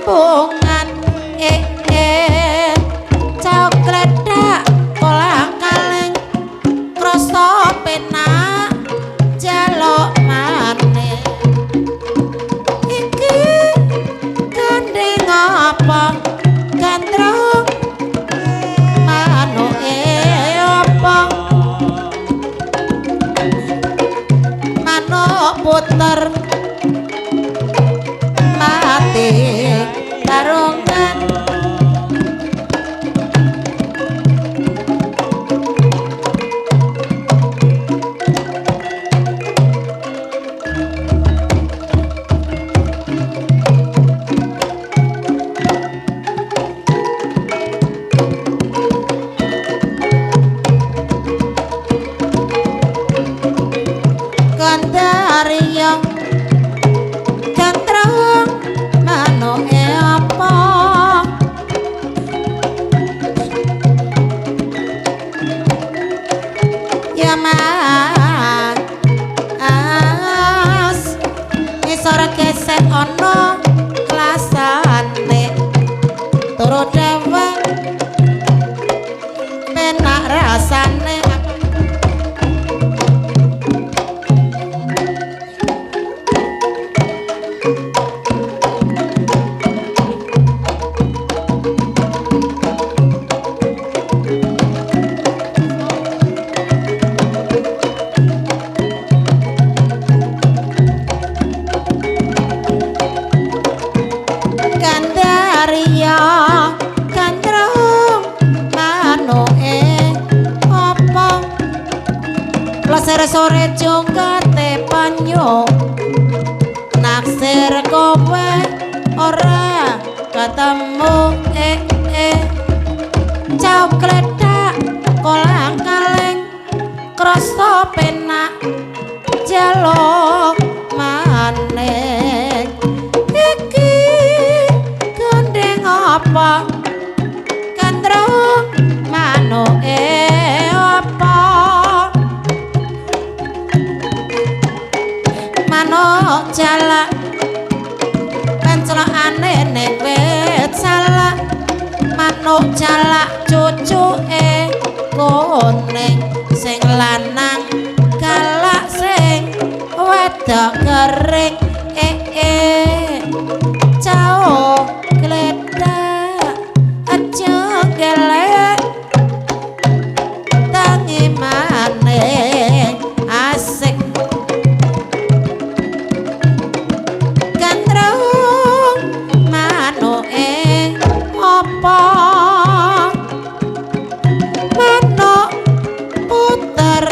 Sambungan eh eh cokledak kolang kaleng krasa penak jaluk maneh iki gandeng apa gandrung manuke apa manuk puter mati tarungan. Kandarya gandrung manuke apa ya mas ngisor gesek ana klasane turu dhewe penak rasane. Kandarya gandrung manuke apa pleser sore jongkate panyo naksir kowe ora ketemu eh eh cokledak kolang kaleng krasa penak jaluk maneh iki gandeng apa gandrung manuke apa manuk jalak pencelokane ning wit salak manuk jalak cucuke kuning sing lanang galak sing wedok kering eh eh cao gledak aja gelek tangi maneh asik gandrung manuke apa manuk puter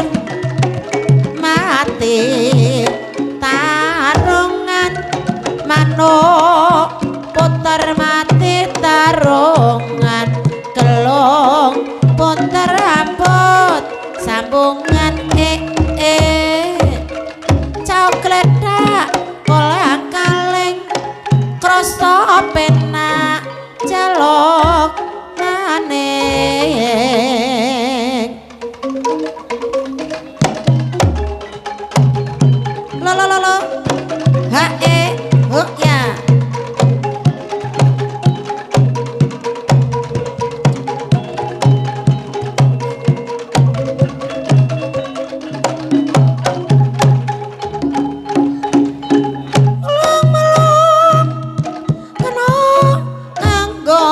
mati tarungan manuk puter mati tarungan kelung puter rambut sambungan eh eh cokledak kolang kaleng krasa penak jaluk maneh. Lo lo lo lo ha e ho ya. Melung-melung kena kanggo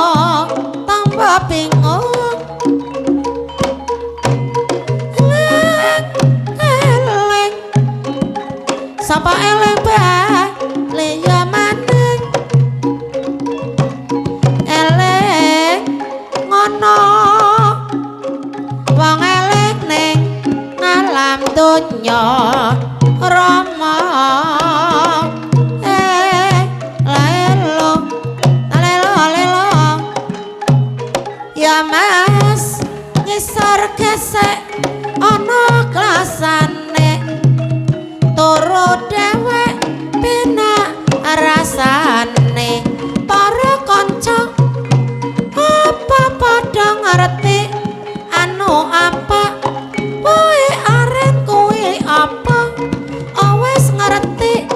tambah bingung eleng eleng sapa eleng bali ya maning eleng ngono wong eleng ning ngalam donya rama eh lelo lelo lelo ya mas ngisor gesek ana klasane turu dhewe penak rasane para kanca apa padha ngerti anu apa kowe aren kuwi apa wis ngerti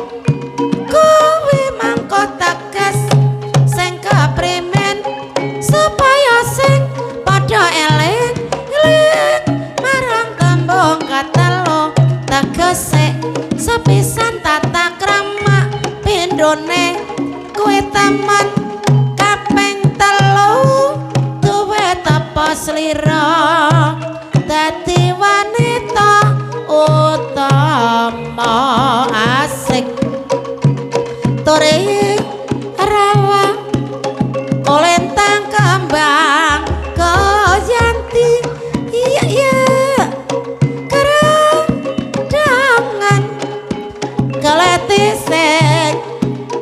kuwi mangko teges sing Eman kaping telu duwe tapa slira dadi wanita utama asik tore rawa kolentang kembang koyanti iya iya kerandangan keleti sing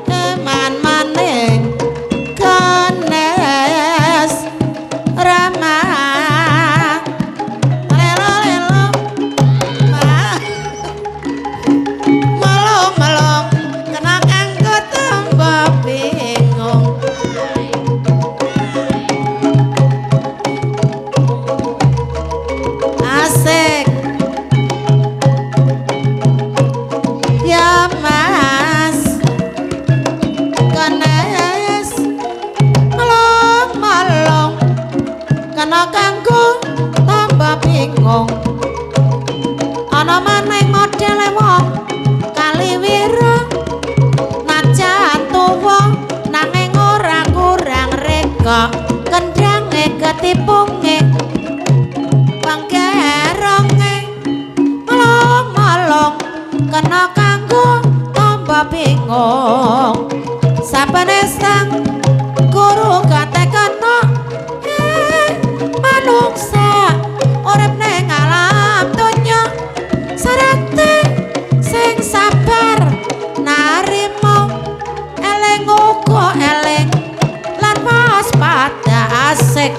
eman maning kenes rama lelo lelo ma melong melong kena kanggo tambah bingung asik ya mas kenes melong melong kena kanggo tambah bingung ana maning modele wong kaliwira najan tuwa nanging ora kurang rega kendhange ketipunge panggeronge melong-melong kena kanggo tambah bingung sapane sang guru katekana manungsa urip ning alam donya sarate sing sabar narima eling uga eling lan waspada asik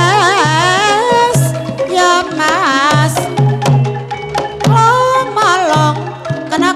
kenes ya mas malong kena